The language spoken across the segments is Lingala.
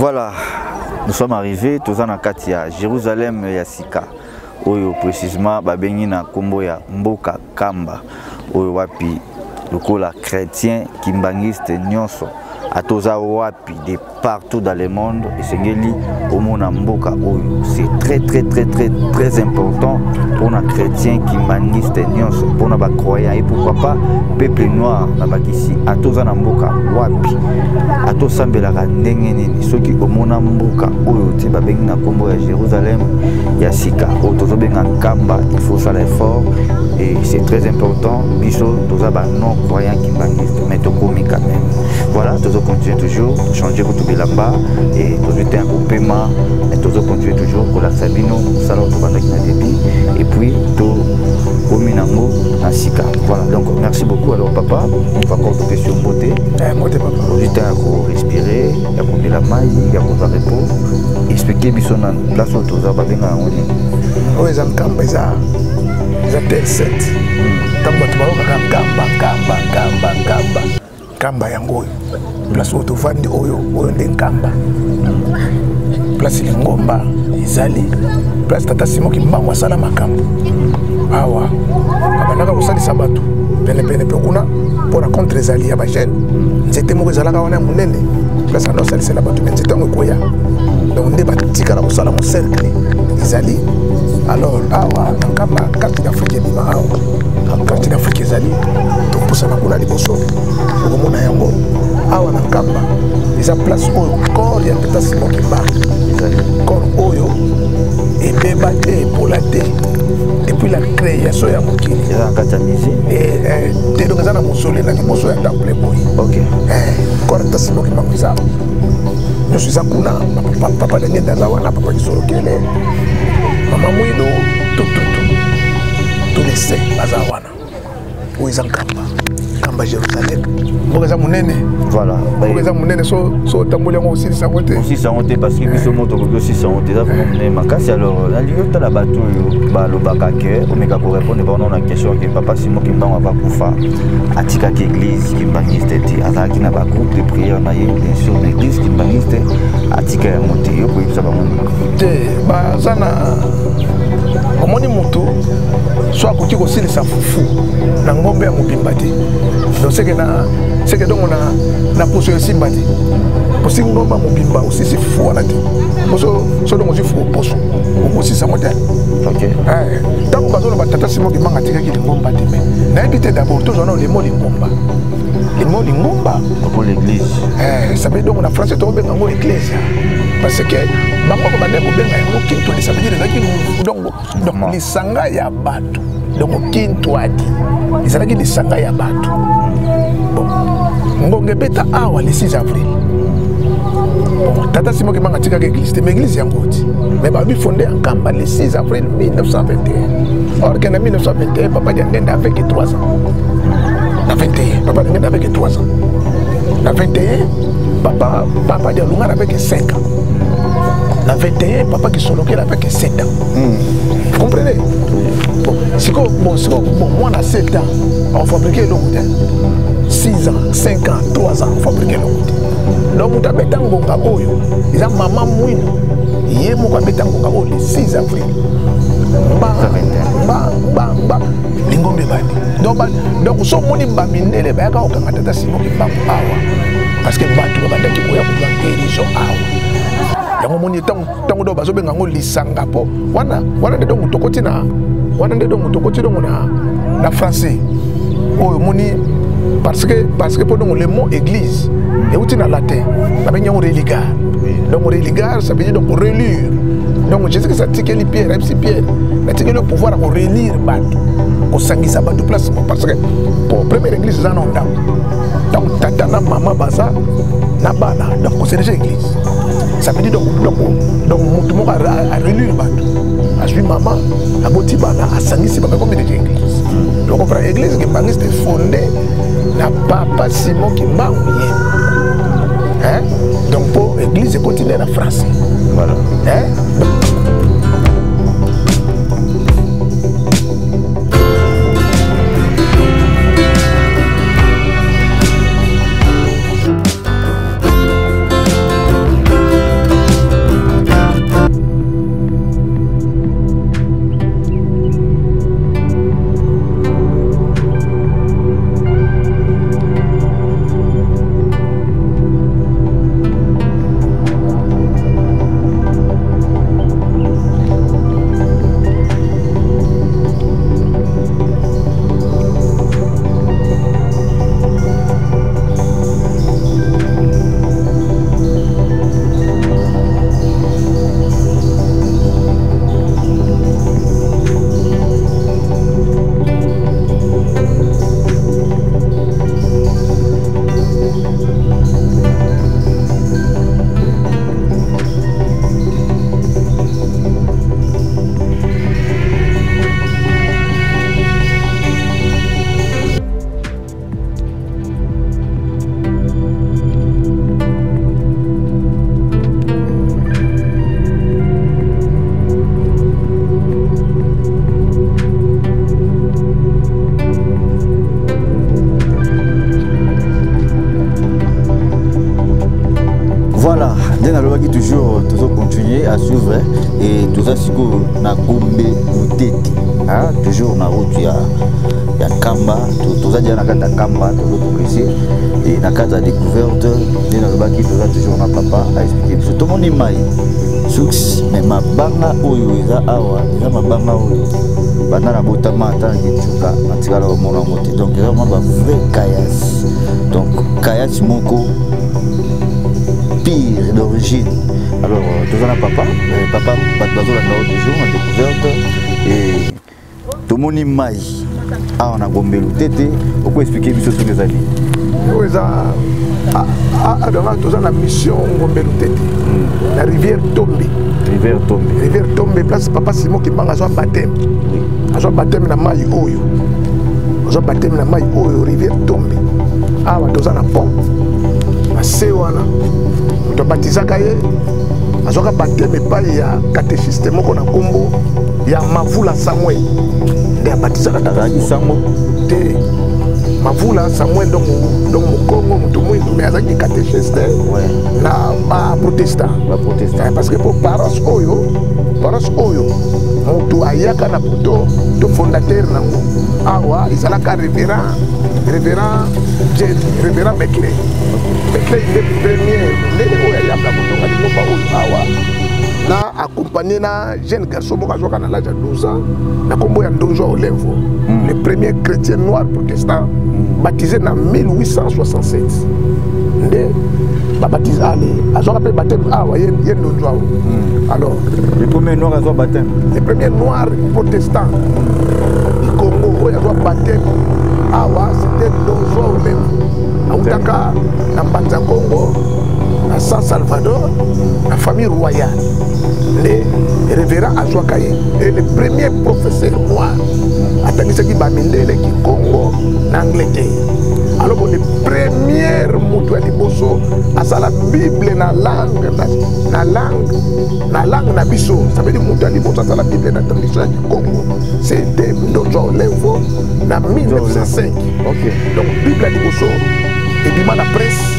Voilà, nous sommes arrivés toza na kati ya Jérusalem ya sika oyo précisément babengi na nkombo ya mboka Kamba oyo wapi lokola chrétien kimbangiste nyonso ata oza wapi de partout dans le monde esengeli omona mboka oyo. C'est très très très très très important mpona chrétien kimbangiste nyonso, mpona bacroyant et pourquoi pas peuple noir na bakisi. Ata oza na mboka wapi, ata osambelaka ndenge nini, soki omona mboka oyo te babengi na nkombo ya Jérusalem ya sika oyo tozobenga Nkamba, il faut osala effort et c'est très important. Biso toza ba non croyant kimbangiste, mais tokomi quand même. Voilà, tozocontinue toujours changer kutu bilamba et tozwi te ya kopema, mais tozocontinue toujours kolakisa bino mosala oyo tobandaki na début et puis tokomi nango na sika. Voilà, donc merci beaucoup. Alors papa, une fois encore topesi yo mbote. Mbote papa. Ozwi temps ya korespirer, ya komela mai, ya kozwa repos. Explique biso na place oyo toza, babenga yango nini? Oyo eza Nkamba, eza tel 7. Ntango bato bayokaka Nkamba, Nkamba, Nkamba, Nkamba, Nkamba, yango oyo place oyo tovandi oyo, oyo nde Nkamba, place lingomba ezali, place tata Simon Kimbangu asala makambo awa, abandaka kosalisa bato penepene mpe kuna mpo na contre ezali ya bajeune. Nzete moko ezalaka wana ya monene, place anda osalisela bato, me nzete yango ekoya, donc nde batikala kosala mo cercle ezali. Alors awa na Nkamba, carte d'Afrique ebima awa, carte d'Afrique ezali, topusana kuna liboso, okomona yango. Awa na Nkamba eza place oyo corps ya tata Simon Kimbangu ezali. Corps oyo ebeba te, epola te depuis la création ya mokili. Eza na kati ya musée? Te, donc eza na mausolée na liboso ya temple boye. Corps tata Simon Kimbangu eza nyonso, eza kuna. Papa Daniel aza wana, papa Kisolokele, mama Mwido, tututu, tous les saints baza wana. Oyo eza Nkamba, Nkamba Jérusalem. Mboka eza monene. Mboka eza monene, so otamboli yango, osilisa yango te. Osisa yango te, parce que biso moto okoki osisa yango te, eza vraiment monene makasi. Alors nalingi otala bato oyo balobaka ke omeka korépondre bango na question ke papa Simon Kimbangu ava kufa atikaki église kimbangiste te, azalaki na bagroupe de prière na ye bien sûr, na église kimbangiste atika yango te. Yo koyebisa bango nini? Te, baza na omoni motu so akoki kosilisa fufu na ngombe ya mobimba te, donc seke na seke dongo na poso esimba te. Osi ngomba mobimba, osisi fufu wana te, poso so dongo ozwi fufu poso, okosisa yango te. Ntango bazoloba tata Simon Kimbangu atikaki lingomba te, me nayebi te. D'abord tozwa nano lemo lingomba, lemo lingomba. Pour l'église. Ça veut donc na français tokobenga yango ecclesia, parce que bango bande kobenga yango kintwadi. Ça veut dire ezalaki donc lisanga ya bato, donc kintwadi ezalaki lisanga ya bato. Bon, ngonga ebeta awa le 6 avril. Bon, tata Simon Kimbangu atikaki église te, mais église yango ti mais babi fondé en Nkamba le 6 avril 1921. Or que na 1921, papa Diangenda avait que 3 ans. Na 21, papa Diangenda avait que 3 ans. Na 21, papa Dialungana avait que 5 ans. Na 21, papa Kisolokele avait que 7 ans. Vous comprenez? Bon, sikoyo, bon, sikoyo, bon, mwana 7 ans afabriqué eloko te, 6 ans, 5 ans, 3 ans afabriqué eloko te. Donc moto abeta ngonga oyo eza mama Mwino ye moko abeta ngonga oyo le 6 avril. Mba mba mba mba, lingombe ebandi. Donc so omoni bamindele bayaka kokanga tata Simon Kimbangu awa, parce que bato babandaki koya kozwa guérison awa. Yango omoni ntango do bazobenga yango lisanga, mpo wana nde dongo tokoti na wana nde dongo tokoti dongo na français oyo omoni, parce que mpo dongo le mot église euti na latin, babengi yango religare. Donc religare, ça veut dire donc relire. Donc Jésus Christ atikeli Pierre, ayebisi Pierre: natikeli yo pouvoir ya korelire bato, kosangisa bato place moko. Parce que po première église eza na ndako, ntango tata na mama baza na bana, donc c'est déjà église. Ça veut dire donc motu moko arelire bato, azwi mama, aboti bana, asangisi bango, ekomi déjà église. Donc comprend, église kimbangiste fondé na papa Simon Kimbangu ye, hein? Donc mpo église ekoti nde na français. Hein? Nalobaki toujours, tozocontinue à suivre et toza sikoyo na Gombe Lutete, hein, toujours na route ya Kamba. Toza déjà na kati ya Kamba, tozoprogresse et na kati ya découverte. Nde nalobaki, toza toujours na papa aexplike biso. Tomoni mai source, mais mabanga oyo eza awa eza mabanga oyo banda na botama ata na kintuka natikala komona yango te. Donc eza vraiment bavrai caillasse, donc caillasse moko pire d'origine. Alors toza na papa, papa, bato bazolanda oyo toujours na découverte et tomoni mai awa na Gombe Lutete. Okoexplike biso soki eza nini? Oyo eza donc toza na mission Ngombe Lutete, na rivière Tombe. Rivière Tombe. Rivière Tombe, place papa Simon Kimbangu azwa baptême, azwa baptême na mai oyo, azwa baptême na mai oyo, rivière Tombe. Awa toza na pont na se wana, moto abatizaka ye, azwaka baptême epai ya catéchiste moko na nkombo ya Mavula Samuel, nde abatizaka. Azalaki sango? Te, Mavula Samuel, donc mokongo, moto mwindo, mais azalaki catéchiste na baprotestant. Baprotestant. Parce que po paroisse oyo moto ayaka na poto to fondateur nango awa ezalaka révérend Becley. Becley nde premier ndenge oyo ayaka kotonga lingomba oyo awa, na accompagné na jeune garçon moko azwaka na l'âge ya 12 ans na nkombo ya Ndonzo Olevo, le premier chrétien noir protestant baptisé na 1867. Nde babaptise ale azwaka mpe baptême awa, ye Ndonzo awa. Alors le premier noir azwa baptême. Le premier noir protestant du Congo oyo azwa baptême awa, c'était Ndonzo Olevo. Autaka na Mbanza Congo, na San Salvador, na famille royale. Nde révérend azwaka ye et le premier professeur noir atangisaki bamindele kikongo na Angleterre. Alors bon, le premier moto ya liboso asala Bible na langue na biso, ça veut dire moto ya liboso asala Bible na traduction ya kikongo, c'était Ndonzo Olevo na 1905. Donc Bible ya liboso ebima na presse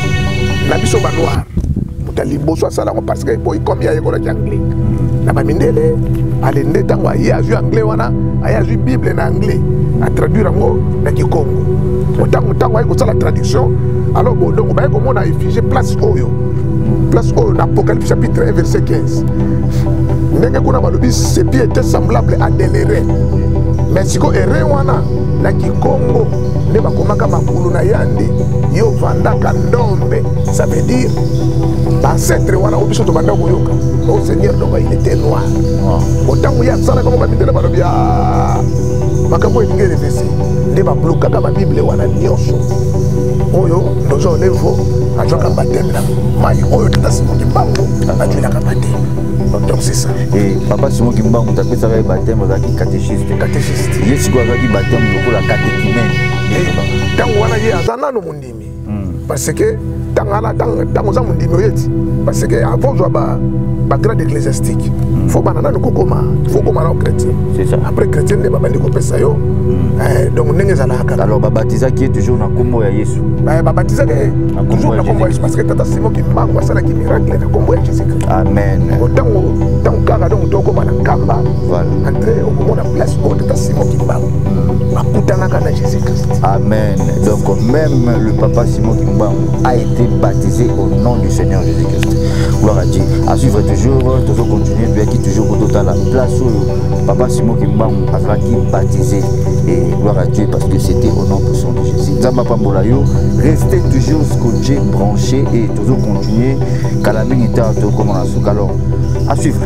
na biso banoir, moto ya liboso asala yango, parce que boy, comme ye ayekolaki anglais na bamindele, ale nde ntango aye azwi anglais wana, aye azwi Bible na anglais, atraduire yango na kikongo. Ntango aye kosala traduction, alors bon, donc baye komona effigie place oyo na Apocalypse chapitre 1 verset 15, ndenge kuna balobi ses pieds étaient semblables à des reins. Mais sikoyo airain wana na kikongo nde bakomaka makulu na yandi yo vandaka ndombe, ça veut dire baancêtre wana oyo biso tobanda koyoka au Seigneur. Donc il était noir. Bon, ntango ye asalaka ngo, bamindele balobi makambo elingi elevese, nde bablokaka babible wana nyonso oyo Ndozo Olevo azwaka baptême na mai oyo tata Simon Kimbangu azwilaka baptême. Donc c'est ça. Et papa Simon Kimbangu apesaka ye baptême, azalaki catéchiste. Catéchiste. Ye sikoyo azwaki baptême lokola catéchumène. Ntango wana ye aza nano mondimi, parce que ntango wana, ntango oza mondimi oyeti, parce que avant ozwa bagrade ecclésiastique, faut bana nano kokoma, faut koma nano chrétien. C'est ça. Après chrétien nde babandi kopesa yo. Donc ndenge ezalaka kaka. Alors babatizaki ye toujours na nkombo ya Yesu? Babatizaki ye toujours na nkombo ya Yesu, parce que tata Simon Kimbangu asalaki miracle na nkombo ya Jésus Christ. Amen. Ntango kaka donc tokóma na Nkamba, entrée, okomona place oyo tata Simon Kimbangu bakutanaka na Jésus Christ. Amen. Donc même le papa Simon Kimbangu a été baptisé au nom du Seigneur Jésus-Christ. Gloire à Dieu. À suivre toujours, toujours continuer, puis toujours pour la place où papa Simon Kimbangu a été baptisé. Et gloire à Dieu parce que c'était au nom puissant de Jésus. Nzambe apambola yo, restez toujours scotché, branché et toujours continuer. Kalamine comme on a. Alors, à suivre.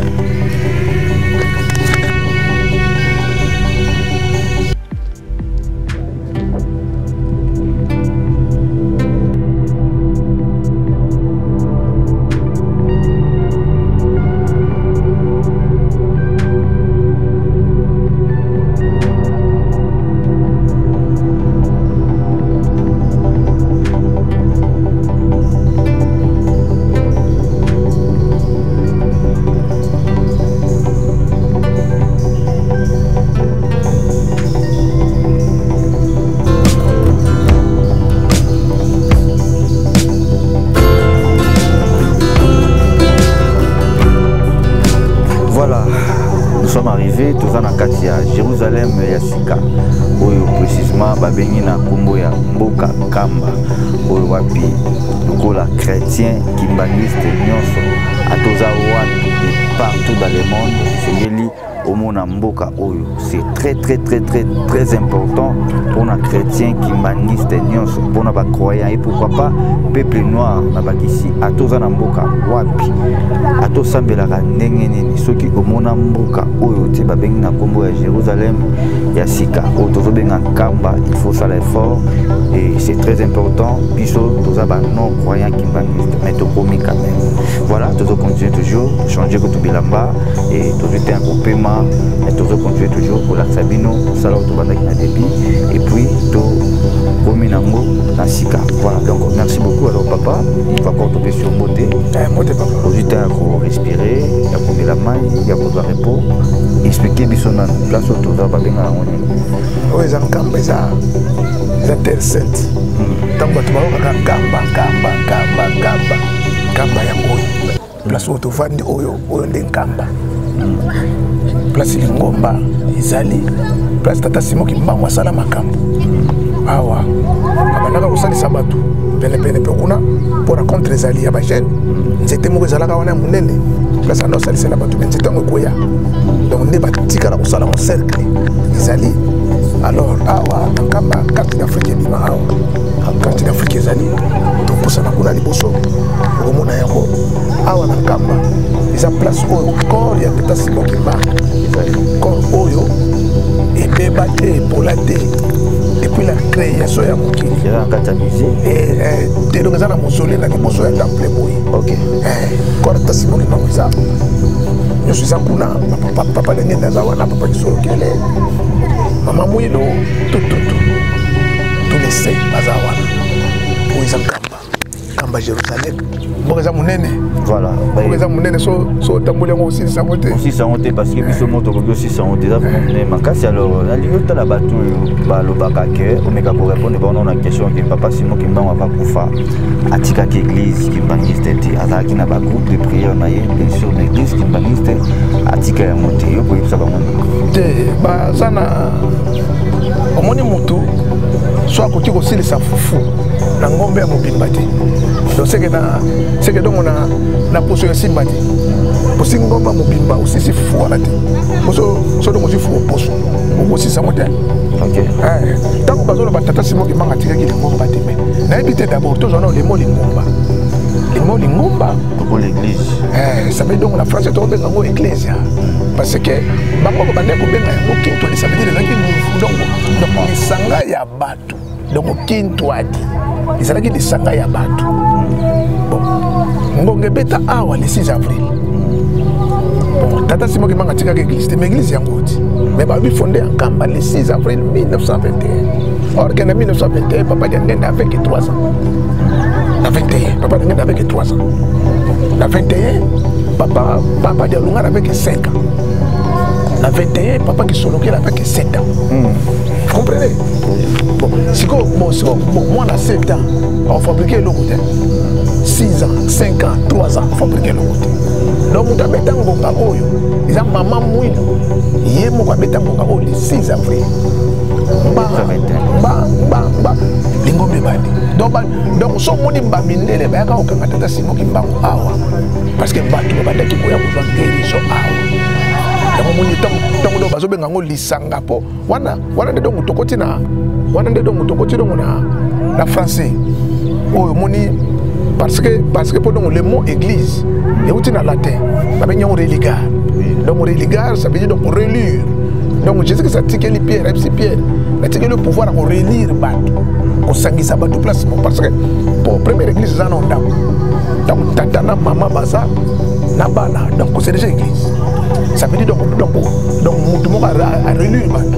arrivés, toza na kati ya Jérusalem ya sika, oyo précisément babengi na kombo ya mboka Kamba, oyo wapi lokola chrétien kimbanguiste nyonso atoza wapi et partout dans le monde esengeli omona mboka oyo. C'est très très très très très important mpona chrétien kimbanguiste nyonso, mpona bacroyant et pourquoi pas peuple noir na bakisi. Atoza na mboka wapi, atosambelaka ndenge nini, soki omona mboka oyo te babengi na nkombo ya Jérusalem ya sika oyo tozobenga Nkamba, il faut sala effort et c'est très important. Biso toza ba non croyant kimbanguiste, mais tokomi quand même. Voilà, tozocontinue toujours changer kutu bilamba et tozwi te ya kopema, mais tozocontinue toujours kolakisa bino mosala oyo tobandaki na début et puis tokomi nango na sika. Voilà, donc merci beaucoup. Alors papa, encore topesi yo mbote. Mbote papa. Ozwi te ya korespirer, ya komela mai, ya kozwa repos. Explique biso nanu place oyo toza, babengaka yango nini? Oyo eza Nkamba, eza terre sainte. Ntango bato bayokaka Nkamba, Nkamba, Nkamba, Nkamba, Nkamba yango oyo. Place oyo tovandi oyo nde Nkamba, place lingomba ezali, place tata Simon Kimbangu asala makambo awa, abandaka kosalisa bato penepene mpe kuna mpo rencontre ezali ya bajeune. Nzete moko ezalaka wana ya monene, place anda osalisela bato, me nzete yango ekoya, donc nde batikala kosala ngo cercle ezali. Alors awa na Nkamba, carte d'Afrique ebima awa, carte d'Afrique ezali. Topusana kuna liboso, okomona yango. Awa na Nkamba eza place oyo corps ya tata Simon Kimbangu, corps oyo ebeba te, epola te depuis la création ya mokili. Eza na kati ya musée? Te, donc eza na mausolée na liboso ya temple boye. Corps tata Simon Kimbangu eza nyonso eza kuna. Papa Lengende aza wana, papa Kisolokele, mama Mwilo, tututu, tous les saints baza wana. Oyo eza Nkamba, Nkamba Jérusalem. Mboka eza monene. Mboka eza monene, so otamboli yango, osilisa yango te. Osilisa yango te, parce que biso mo tokoki osisa yango te, eza vraiment monene makasi. Alors nalingi otala bato oyo balobaka ke omeka korépondre bango na question ke papa Simon Kimbangu ava kufa atikaki église kimbanguiste te. Azalaki na bagroupe de prière na ye, bien sûr, na église kimbanguiste atika yango te. Yo koyebisa bango nini? Te, baza na omoni motu so akoki kosilisa fufu na ngombe ya mobimba te, donc seke na seke dongo na poso ya simba te. Posi ngomba mobimba osisi fufu wana te, poso so dongo ozwi fufu poso okosisa yango te. Ntango bazoloba tata Simon Kimbangu atikaki lingomba te, me nayebi te. D'abord tozwa nao lemo lingomba, lemo lingomba. Lokola église. Ça veut donc na français tokobenga yango ecclesia, parce que bango babandaki kobenga yango kintwadi. Ça veut dire ezalaki donc lisanga ya bato. Donc kintwadi ezalaki lisanga ya bato. Bon, ngonga ebeta awa le 6 avril. Bon, tata Simon Kimbangu atikaki église te, mais église yango ti mais babi fondé ya Nkamba le 6 avril 1921. Or que na 1921, papa Diangenda avait que 3 ans. Na 21, papa Diangenda avait que 3 ans. Na 21, papa Dialungana avait que 5 ans. Na 21, papa Kisolokele avait que 7 ans. Vous comprenez? Bon, sikoyo, bon, sikoyo, bon, mwana 7 ans afabriqué eloko te, 6 ans, 5 ans, 3 ans afabriqué eloko te. Donc moto abeta ngonga oyo eza mama Mwilu ye moko abeta ngonga oyo le 6 avril. Mba mba mba mba, lingomba ebandi. Donc so omoni bamindele bayaka kokanga tata Simon Kimbangu awa, parce que bato babandaki koya kozwa guérison awa. Yango omoni ntango donc bazobenga yango lisanga, mpo wana nde donc tokoti na wana nde donc tokoti donc na français oyo omoni, parce que mpo donc le mot église euti na latin, babengi yango religare. Donc religare, ça veut dire donc relire. Donc Jésus Christ atikeli Pierre, ayebisi Pierre: natikeli pouvoir ya korelire bato, kosangisa bato place mo, parce que po première église eza na ndako. Donc tata na mama baza na bana, donc c'est déjà église. Ça veut dire donc motu moko arelire bato,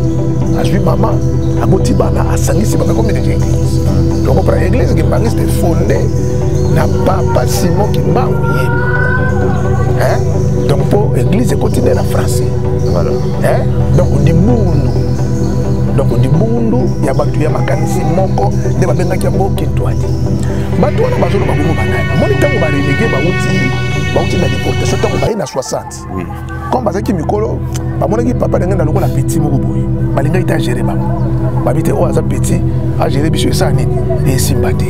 azwi mama, aboti bana, asangisi bango, ekomi déjà église. Donc comprend, église kimbanguiste fondé na papa Simon Kimbangu ye, hein? Donc mpo église ekoti nde na français. Hein? Donc dibundu, donc dibundu ya bato ya makanisi moko nde babengaki yango kintwadi. Bato wana bazoloba bongo banani? Omoni ntango barelégué bauti na déportation, ntango baye na 60. Comme bazalaki mikolo, bamonaki papa Dengenda lokola petit moko boye, balingaki te agere bango. Babi te oyo aza petit, agere biso esala nini? Esimba te.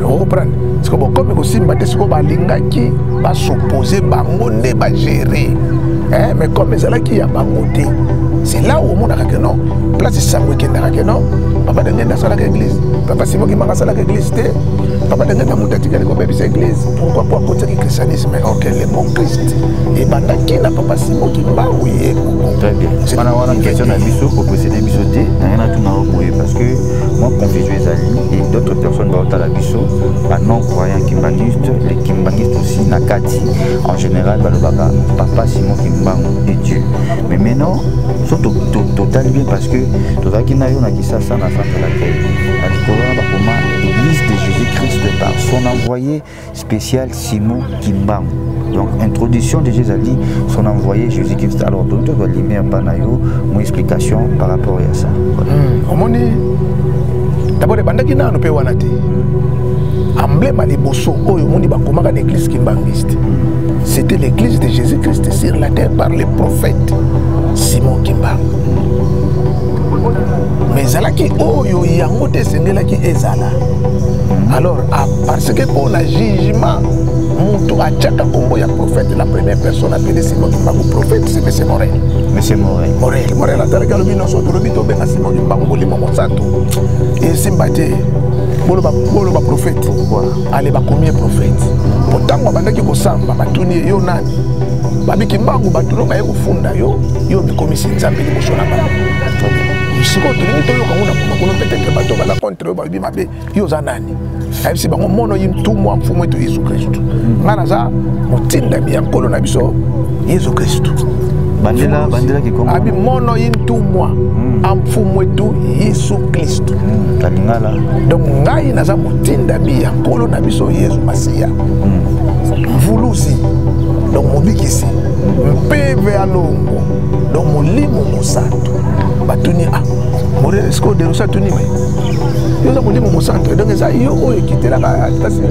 Okoprendre sikoyo bokomi kosimba te, sikoyo balingaki basopose bango nde bagere, eh, mais comme ezalaki ya bango te, c'est là où omonaka ke non, place sango ekendaka ke non, papa Dengenda asalaka église, papa Simon Kimbangu asalaka église te. Papa Dengenda moto atikali kobebisa église. Pourquoi? Po akotiaki christianisme, or que le mot Christ ebandaki na papa Simon Kimbangu ye moko. Très bien. Wana wana question na biso koprécédé biso te, nange natuna yo boye parce que moi confusion ezali et d'autres personnes baotala biso, ba non croyants kimbanguistes, les kimbanguistes aussi na kati. En général balobaka papa Simon Kimbangu est Dieu, mais maintenant so totali bien, parce que tozalaki na yo na Kisasa na centre d'accueil, na likolo wana bakoma église de Jésus-Christ par son envoyé spécial Simon Kimbangu. Donc introduction de Jésus a dit son envoyé Jésus-Christ. Alors donc tu dois lumière pa na yo mon explication par rapport à ça. Voilà. Omoni d'abord ebandaki nano mpe wana te, emblème ya liboso oyo omoni bakomaka na église kimbanguiste, c'était l'église de Jésus-Christ sur la terre par le prophète Simon Kimbangu. Mais ezalaki oyo yango te esengelaki ezala. Alors parce que mpo na jugement, moto atiaka nkombo ya prophète, la première personne appelée Simon Kimbangu prophète, c'est monsieur Morel. Monsieur Morel. Morel, Morel atalaki, alobi nyonso tolobi tobenga Simon Kimbangu molimo mosantu esimba te, boloba boloba prophète. Pourquoi? Ale bakomi ye prophète po ntango abandaki kosamba, batuni ye: yo nani? Babi Kimbangu, bato no baye kofunda yo, yo mikomisi Nzambe liboso na bango. Sikoyo tolingi toyoka ngo na makolo, peut-être bato baza contre yo, balobi mabe, yo oza nani? Ayebisi bango: mono ye ntumwa mfumu etu Yesu Kristu, ngai naza motindami ya nkolo na biso Yesu Kristu. Bandela bandela kikongo. Abi mono ye ntumwa a mfumu etu Yesu Kristu. Kalingala. Donc ngai naza motindami ya nkolo na biso Yesu Masiya, mvuluzi, donc mobikisi, mpeve ya longo, donc molimo mosantu. Batuni: ah, Morel, sikoyo Derosi atuni: me yo oza molimo mosantu? Donc eza yo oyo ekitelaka kasi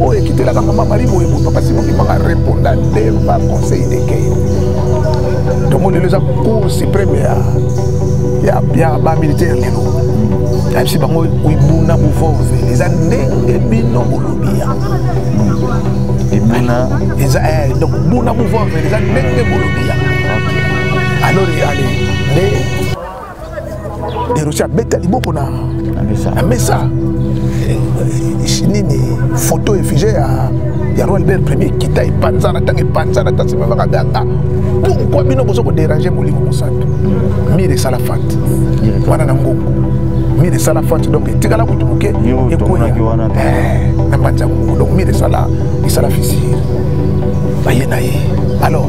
oyo ekitelaka mama Marie boye boye. Papa Simon Kimbangu areponda devant conseil de guerre. Donc lelo eza cour suprême ya bamilitaire. Lelo ayebisi bango: ibuna buvove, eza ndenge bino bolobi yango. Ibuna. Eza donc buna buvove, eza ndenge bolobi yango. Alors ale nde Derosi abeta liboko na na mesa. Na mesa. Nini, photo effigie ya roi Albert Premier kita epanzana. Ntango epanzana, ta nsima bakaganga: pourquoi bino boza kodéranger molimo mosantu? Mur esala fente wana na ngongo, mur esala fente, donc etikala kutu moke ekweya na mbanza ngongo. Donc mur esala fissure, baye na ye. Alors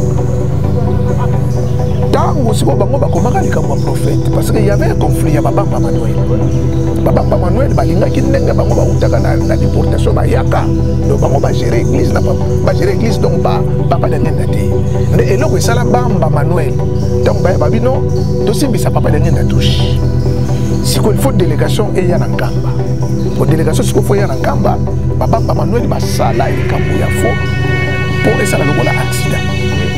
ntango sikoyo bango bakomaka likambo ya prophète, parce que y avait un conflit ya babamba Manuel. Babamba Manuel balingaki ndenge bango bautaka na déportation, bayaka, donc bango bagere église na bagere église, donc papa Dangenda te. Nde eloko esala bamba Manuel, ntango baya babino tosimbisa papa Dangenda touche. Sikoyo il faut délégation eya na Nkamba. Po délégation sikoyo faut eya na Nkamba, babamba Manuel basala likambo ya faux mpo esala lokola accident.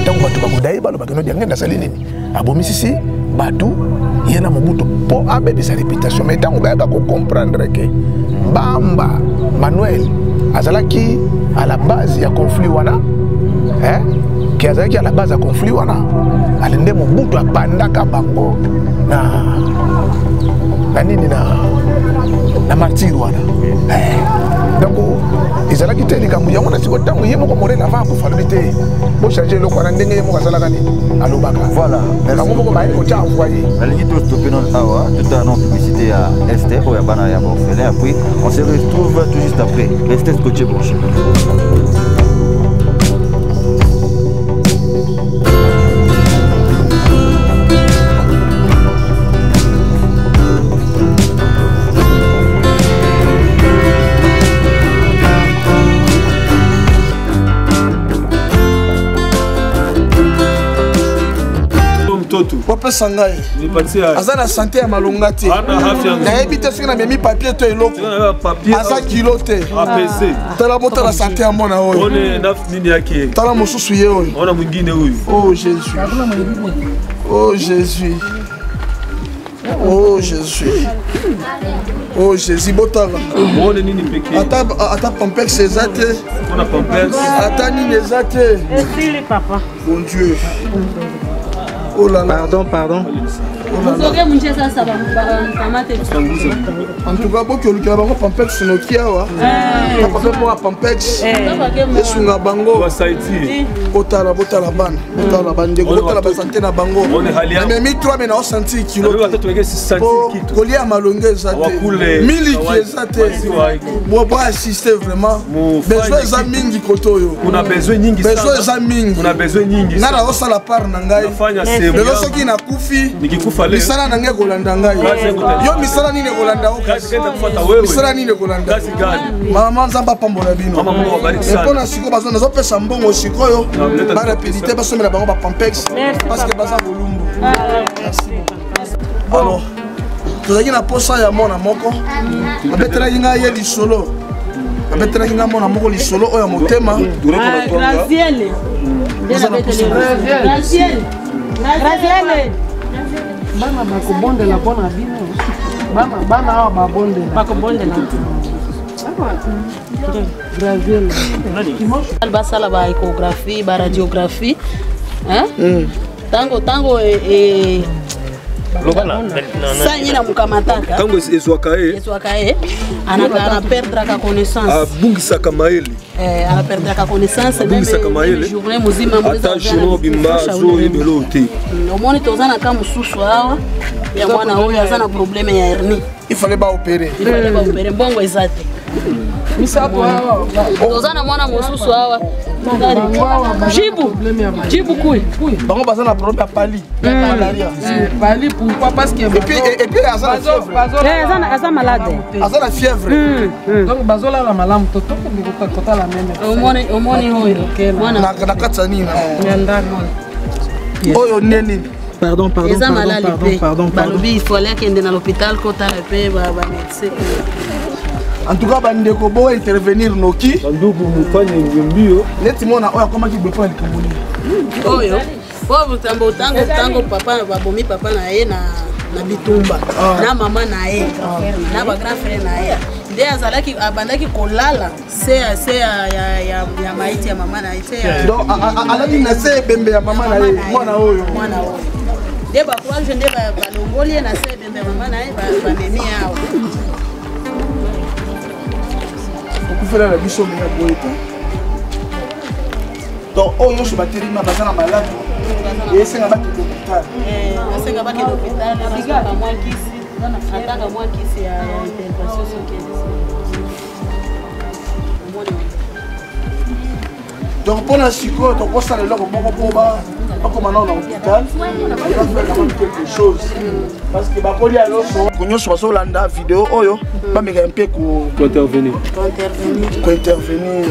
Ntango bato bakoda ye, balobaka no Diangenda asali nini, abomisisi bato ye na Mobutu mpo abebisa réputation. Mais ntango bayaka kocomprendre ke bamba Manuel azalaki à la base ya conflit wana, eh? Ke azalaki à la base ya conflit wana, ale nde Mobutu apandaka bango na nini, na martyre wana, eh. Donc ezalaki te likambo yango na sikoyo. Ntango ye moko Morel avant akufa alobi te bochange eloko wana, ndenge ye moko asalaka nini, alobaka. Voilà. Bango moko baye kotya envoyé. Nalingi tostope nano awa, tout à non publicité ya Esther oyo ya bana ya baorphelin, après on se retrouve tout juste après. Restez scotché, branché. mtoto. Bopesa ngai. Nipatie. Aza na santé ya malonga te. Ana afya nzuri. Nayebi te soki namemi papier to eloko. Tena papier. Aza kilo te. APC. Tala botala santé ya mwana oyo. One naf nini yake. Tala mosusu ye oyo. Ona mwingine huyu. Oh Jésus. Oh Jésus. Oh Jésus. Oh Jésus botala. Muone nini pekee. Ata ata pampex eza te. Ona pampers. Ata nini eza te. Esili papa. Mon Dieu. Oh là là. Pardon, pardon. Oh là là. Soki munche sasa bakamate. En tout cas, boki olukela bango pampex noki awa. Na pape moko ya pampex. Esunga bango. Wasaidie. Botala botala bana. Botala bandeko. Botala basante na bango. One hali yao. Namemi 3 mais naosentir kilo. Wewe watoto wengine si Po santi kitu. kolia malonga eza te Wakule miliki kawaida. eza te Maziwa haiko. bo assiste vraiment Mufanye besoin eza kitu. mingi kote oyo Kuna besoin nyingi sana. besoin eza mingi Kuna besoin nyingi ngai sana. nazosala part na ngai Nafanya sehemu. lelo yangu. soki nakufi Nikikufa leo. misala na ngai ekolanda ngai Kazi yangu itani- yo misala nini ekolanda yo Kazi gani itakufuata wewe? misala nini ekolanda Kazi gani? mama nzambe apambola bino Mama Mungu awabariki sana. mpo na sikoyo nazopesa mbongo sikoyo Na, barapidité basomela bango bapampex parce que baza bolumbu. Alors tozalaki na posa ya mwana moko babetelaki ngai ye lisolo, babetelaki ngai mwana moko lisolo oyo ya motema. Graziele. Graziele. Graziele. Bana bakobondela mpo na bino, bana bana awa babondela. Bakobondela. Graziele. Basala ba échographie, ba radiographie. Hein? Tango tango e sanyi na mukamataka. Tango ezwaka ye Ezwaka ye anaperdraka connaissance. Abungisaka mayele. Eh, anaperdraka connaissance. Abungisaka mayele. Journée mozima. Ata journée mobimba azoyebela oyo te. Omoni toza na ka mosusu awa ya mwana oyo aza na problème ya hernie. Il fallait baopérer. Ifale baopere, mbongo eza te. Misato awa. Toza na mwana mosusu awa, jibu jibu kui. Bango baza na problème ya pali, malaria. Bali pourquoi? Parce que Et puis, et puis aza na fièvre. Aza malade. Aza na fièvre. Donc bazolala malamu to tokende kotala meme. Omoni omoni oyo mwana Na kati ya nini? Ya ndako. Oyo nde nini? Pardon, pardon, eza pardon, malali pardon, mpe pardon, pardon. balobi ifale akende na l'hôpital kotala mpe bamédecin. En tout cas bandeko, bo intervenir noki. Bandugu, mufanye mbio. Neti mwana oyo akomaki boye mpo na likambo nini? Oyo oyo tambo ntango ntango papa babomi papa na ye na bitumba na mama na ye na bagrand frère na ye, nde azalaki abandaki kolala se ya se ya maiti ya mama na ye se ya Donc alali na se ebembe ya mama na ye, mwana oyo. Mwana oyo nde bacroix nde balongoli ye na se ebembe ya mama na ye, bamemi awa. Okufela na biso menga boye te. Donc oyo nyonso batelemi baza na maladi, esenga bakende hôpital. Basenga bakende hôpital, bazwaka mwa kisi, ataka mwa kisi ya intervention soki omoni. Donc mpona sikoyo tokosala eloko moko mpo bakoma nao na hôpital, bafaire quand même quelque chose parce que bakolia loso nyonso. Bazolanda video oyo, bameka mpe Kointervenir. Intervenir. Kointervenir.